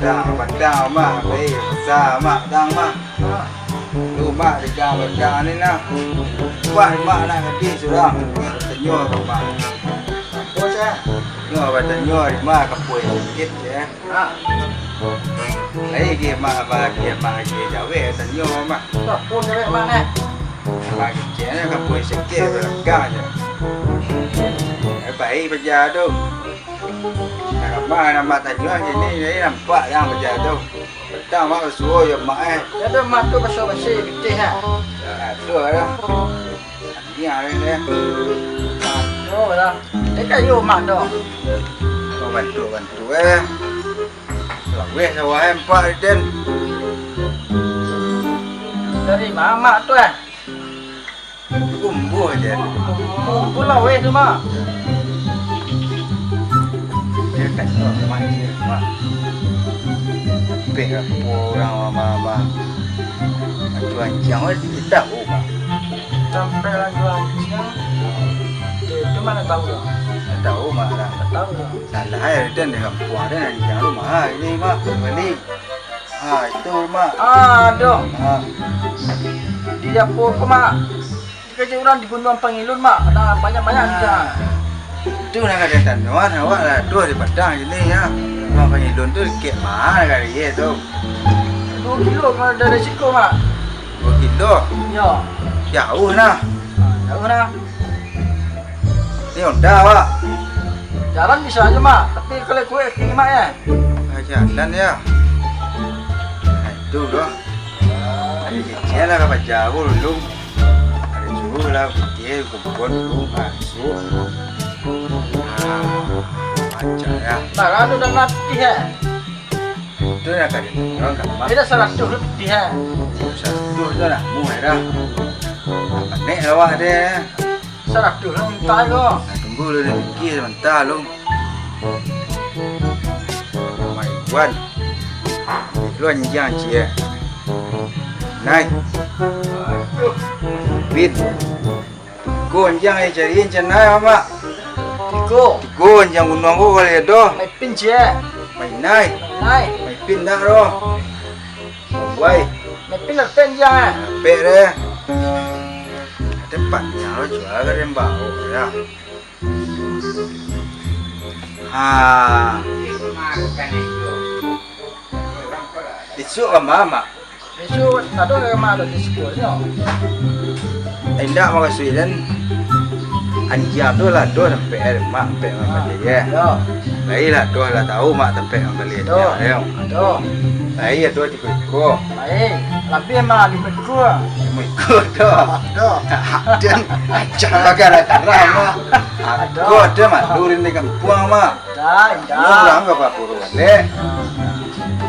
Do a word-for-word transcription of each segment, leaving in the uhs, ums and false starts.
Tang, batang, Mak. Baik, basa, Mak, tang, Mak. Ha. Tu, Mak, tiga batang ni nah. Kuat, Mak, nak gadih surang. Batanyo ka Mak. Apo, Cak? Nyo batanyo di ma kapuai sakik, yo. Ha. Lai gi Mak, Mak, gi Mak, gi jawek tanyo, Mak. Apo jawek Mak, nah? Mak kecek nyo kapuai sakik, balakang se. Eh, baik paja tu. Nak ka ma, nak Mak tanyo kini, jadi nampak yang paja tu. Patang Mak basuo jo Mak, eh. Yo tu, Mak tu basuo-basuo pitih, ha. Yo, tu lah. Ni ari ni. Bantu lah. Ni kayu Mak tu. Oh, bantu, bantu, eh. Laweh sawah, eh, empat, Den. Dari ma Mak tu, eh? Kumbuah je. Kumbuah laweh tu, Mak. Dia kan normal je, Mak. Pek apo urang mama-mama. Atu anjiang, weh, kita tahu, Mak. Sampai lah jual anjiang. Dia tu mana tahu dah? Tak tahu, Mak, dah. Tak tahu dah. Salah, eh, Dan, di kampuang, Dan, anjiang tu mahal ni, Mak, bali. Ha, itu, Mak. Ah, aduh. Ha. Di dapur ko, Mak. Dikecek urang di Gunuang Pangilun, Mak. Ada banyak-banyak juga. Tu nak kata tanuan, awak lah tuh di Padang sini, ya. Gunuang Pangilun tu dikek mah kali ye tu. Dua kilo kalau dari siko, Mak. Dua kilo? Yo. Jauh nah. Ah, jauh nah. Ni Honda, Pak. Jalan bisa aja, Mak. Tapi kalau kuek kaki, Mak, ya. Ah, jalan, ya. Nah, itu doh. Ada cicil lah, kapaja aku dulu. Ada suruh lah, pikir, kumpul dulu, masuk. Ah, macam ya. Nah, lalu dah latih, ya. Itu nak kali orang gampang. Beda saratus rupiah. Saratus tu dah muah dah. Panek awak deh. Saratus lah minta ko. Nah, tunggu lu, dia fikir sebentar lu. Mai Wan. Lu anjiang cie. Nai. Bin. Tigo anjiang ai cari, anjiang nai, Mak. Tigo. Tigo anjiang gunuang ko kalau ado. Maipin cie. Mainai. Mainai. Maipin dak ro. Wai. Maipin dak pen anjiang, eh. Pek deh. Tempat yang lo jual ka den bawa ya. Ha. Isuak ka ma, Mak? Isuak, taruih ka ma, ado di sikulanyo. Indak, makasuik den, anjiang tu lah doh sampai, eh, Mak, sampai mambali, eh. Yo. Lai lah doh lah tahu, Mak, sampai mambali anjiang, yo. Ado. Lai ado tigo iko. Lai, labiah mah limo iko. Limo iko tu. Ado. Den, ancak lah gara-gara, Mak. Ado. Ado, Mak, lurin di kampuang, Mak. Dah, indak. Urang ka papuru balik. Ah.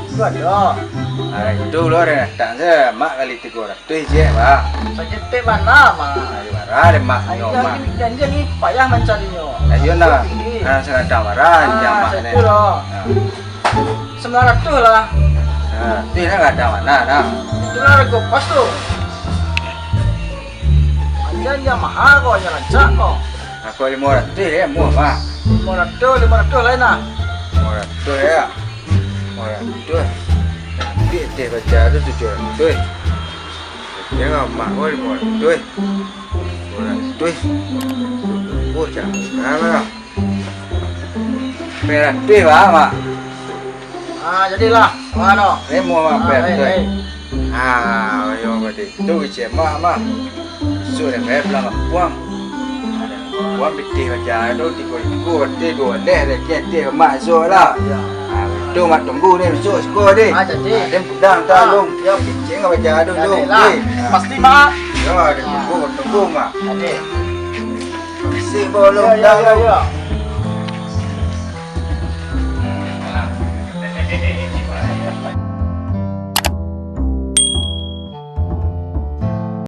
Itu ado. Ah, itu lo, den datang se, Mak, kali tigo ratuih je, Mak. Saketek bana, Mak. Ayo, bara deh, Mak, nyo, Mak. Janji ni payah mancarinyo. Ayo, nah. Tinggi. Ah, sagadang bara, ah, anjiang Mak ni. Satu lo. Ah. Sambilan ratuih lah. Ah, tu lah gadang bana, nah. Itu lah harga pas tu. Anjiang, anjiang mahal ko, anjiang rancak ko. Aku limo ratuih, eh, muah, Mak. Limo ratuih, limo ratuih lain lah. Limo ratuih, ya. Limo ratuih. Tapi teh baca tu tujuah ratuih. Dia ngamak ko limo ratuih. Limo ratuih. Oh, cak. Nah, nah. Limo ratuih, Mak, Mak. Ah, jadilah. Mano? Limo, Mak, ah, limo ratuih. Baik, baik. Ah, ayo, Mak, tu kecek Mak, Mak. Sudah bayar pulang kampuang. Kampuang pitih macam tu, tigo iko, berarti duo baleh, rezeki nanti Mak esok lah. Ya. Ah, tu Mak tunggu ni, esok siko ni. Ah, jadi. Ah, dia pulang tak, ah, Long? Ya. Kecek Mak baca tu, Long. Jadilah. Eh. Pasti, Mak. Ya, dia tunggu, tunggu, Mak. Jadi. Pasti, Long. Ya, ya, ya, ya.